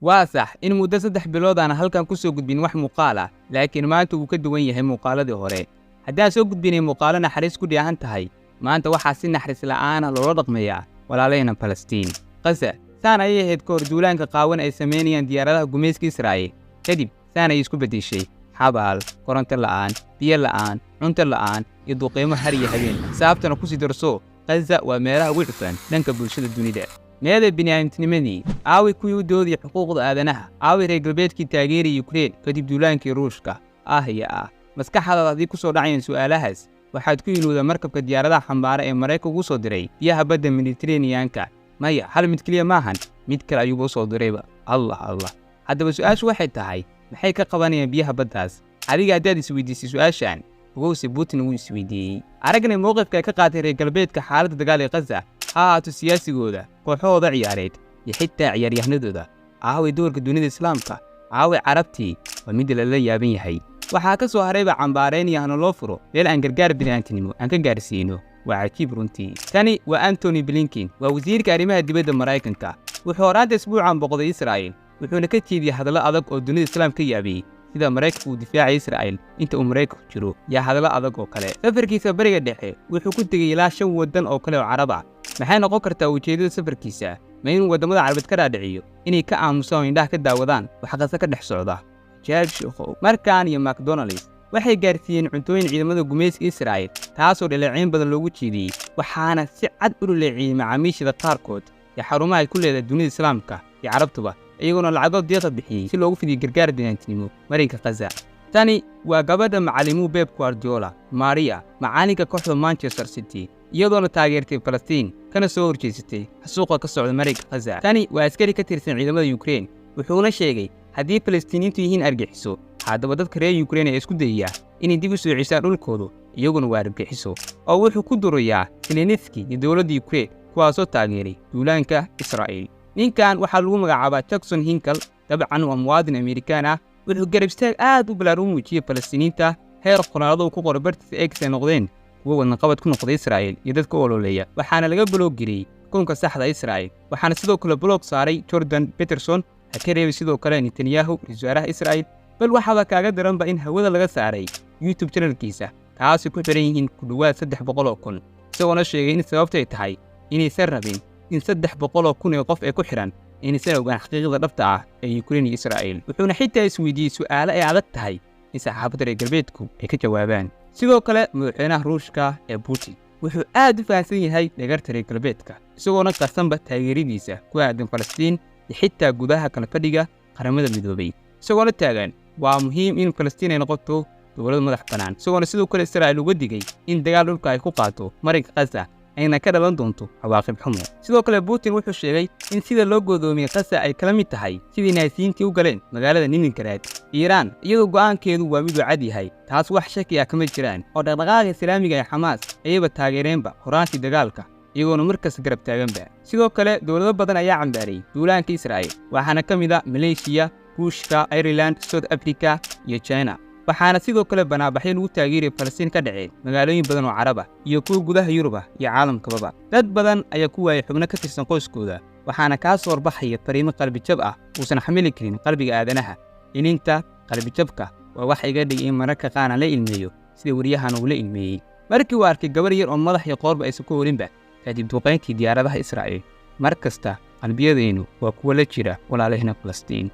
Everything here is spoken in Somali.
Waa sax in muddo 3 bilood aan halkan ku soo gudbin wax muuqaal ah, laakiin maanta wuu ka duwan yahay muuqaaladii hore. Haddaan soo gudbinay muuqaalo naxariis ku dheehan tahay, maanta waxaa si naxariis la'aana loola dhaqmayaa walaalahayna Falastiin. Qasa saan ayay ahayd ka hor duulaanka qaawan ay samaynayaan diyaaradaha gumayska Israa'iil. Kadib saan ayay isku beddeshay: xabaal, koronto la'aan, biyo la'aan, cunto la'aan iyo duqeymo har iyo habeen. Xisaabtana ku sii darso, Qaza waa meelaha ugu cufan dhanka bulshada dunida. Meeda bini'aadamtinimadii? Aaway kuwii u doodayay xuquuqda aadanaha? Aaway reer galbeedkii taageeraya Yukrain kadib duulaankii Ruushka? Ah iyo ah, maskaxdaada haddii ku soo dhacayaan su'aalahaas, waxaad ku ilowdaa markabka diyaaradaha xambaara ee Maraykanka ugu soo diray biyaha badda Mediteraneanka. Maya, hal mid keliya maahan, mid kale ayuuba u soo dirayba. Allah Allah! Haddaba su'aashu waxay tahay, maxay ka qabanayaan biyaha baddaas? Adiga haddaad isweydiisay su'aashan, ogowse Putin wuu isweydiiyey. Aragnay mowqifka ay ka qaatay reer galbeedka xaaladda dagaal ee Khaza, ha ahaato siyaasigooda, kooxahooda ciyaareed iyo xitaa ciyaaryahanadooda. Aaway doorka dunida Islaamka? Aaway Carabtii? Waa mid lala yaaban yahay. Waxaa ka soo harayba cambaaraynaya hana loo furo meel aan gargaar bini'aantinimo aan ka gaarsiino. Waa cajiib runtii. Tani waa Antony Blinken, waa wasiirka arrimaha dibadda Maraykanka. Wuxuu horaanta isbuucan boqday Israa'il, wuxuuna ka jeediyey hadallo adag oo dunida Islaam ka yaabiyey, sida Maraykanku uu difaacay Israa'il inta uu Maraykanku jiro iyo hadallo adag oo kale. Safarkiisa Bariga Dhexe wuxuu ku tegey ilaa shan waddan oo kale oo Carab ah. Maxay noqon kartaa ujeeddada safarkiisa? Ma inuu waddamada Carabeed ka dhaadhiciyo inay ka aamusaan oo indhaha ka daawadaan wax Qasa ka dhex socda? Jaab sheekhow. Markan iyo McDonald's waxay gaarsiiyeen cuntooyin ciidamada gumayska Israa'il, taasoo dhaleeceyn badan loogu jeediyey, waxaana si cad u dhaleeceeyey macaamiishada qaarkood iyo xarumaha ay ku leedahay dunida Islaamka iyo Carabtuba, iyagoona lacago deeqa bixiyey si loogu fidiyo gargaar bini'aadamtinimo marinka Khaza. Tani waa gabadha macalimuu Pep Guardiola, Maria, macalinka kooxda Manchester City, iyadoona taageertay Falastiin kana soo horjeesatay xasuuqa ka socda marinka Khaza. Tani waa askari ka tirsan ciidamada Yukrain, wuxuuna sheegay haddii Falastiiniyiintu yihiin argagixiso, haddaba dadka reer Yukrain ee isku dayaya inay dib u soo ceshaan dhulkoodu iyaguna waa argagixiso, oo wuxuu ku durayaa Zelenski iyo dowladda Yukrain, kuwaasoo taageeray duulaanka Israa'iil. Ninkan waxaa lagu magacaabaa Jackson Hinkle, dabcan waa muwaadin Amerikaan ah. Wuxuu garab istaag aad u balaar u muujiyey Falastiiniinta, heer qoraalada uu ku qoray bartiisa X ay noqdeen kuwo wadnaqabad ku noqday Israa'iil iyo dadka u ololeeya, waxaana laga block geliyey akoonka saxda Israa'iil. Waxaana sidoo kale block saaray Jordan Peterson, ha ka reebay sidoo kale Netanyahu, ra-iisul wasaaraha Israa'iil. Bal waxaaba kaaga daranba in hawada laga saaray YouTube channelkiisa, kaasay ku xiran yihiin ku dhowaad 300,000, isagoona sheegay in sababtay tahay inaysan rabin in 300,000 ee qof ee ku xidhan inaysan ogaan xaqiiqda dhabta ah ee Yukrain iyo Israa'iil. Wuxuuna xitaa isweydiiyey su'aalo ay adag tahay in saxaafadda reer galbeedku ay ka jawaabaan. Sidoo kale madaxweynaha Ruushka ee Putin wuxuu aad u fahamsan yahay dhagarta reer galbeedka, isagoona qarsanba taageeradiisa ku aadan Falastiin iyo xitaa gudaha kala fadhiga Qaramada Midoobay, isagoona taagan waa muhiim in Falastiin ay noqoto dowlad madax bannaan, isagoona sidoo kale Israa'iil uga digay in dagaal dhulka ay ku qaato marinka Khaza ayna ka dhalan doonto cawaaqib xumo. Sidoo kale Putin wuxuu sheegay in sida loo goodoomiyey Khaza ay kala mid tahay sidii Naasiyiintii u galeen magaalada Leningrad. Iiraan iyadoo go'aankeedu waa miduu cad yahay, taas wax shaki ah kama jiraan, oo dhaqdhaqaaqa Islaamiga ee Xamaas ayayba taageereenba horaantii dagaalka, iyagoona markasta garab taaganba. Sidoo kale dowlado badan ayaa cambaariyey duulaanka Israa'iil, waxaana ka mid a Maleeshiya, Ruushka, Ireland, South Africa iyo China. Waxaana sidoo kale banaabaxyo lagu taageeraya Falastiin ka dhaceen magaalooyin badan oo Carab ah iyo kuwa gudaha Yurub ah iyo caalamkababa. Dad badan ayaa ku waayay xubno ka tirsan qoyskooda, waxaana kaa soo horbaxaya fariimo qalbijab ah uusan xamili karin qalbiga aadanaha. Ilinta qalbijabka waa wax iga dhigay in mararka qaar aan la ilmeeyo sida weriyahan uu la ilmeeyey markii uu arkay gabar yar oo madax iyo qoorba aysan ku horinba kadib duqayntii diyaaradaha Israa'iil. Mar kasta qalbiyadeennu waa kuwa la jira walaalahina Falastiin.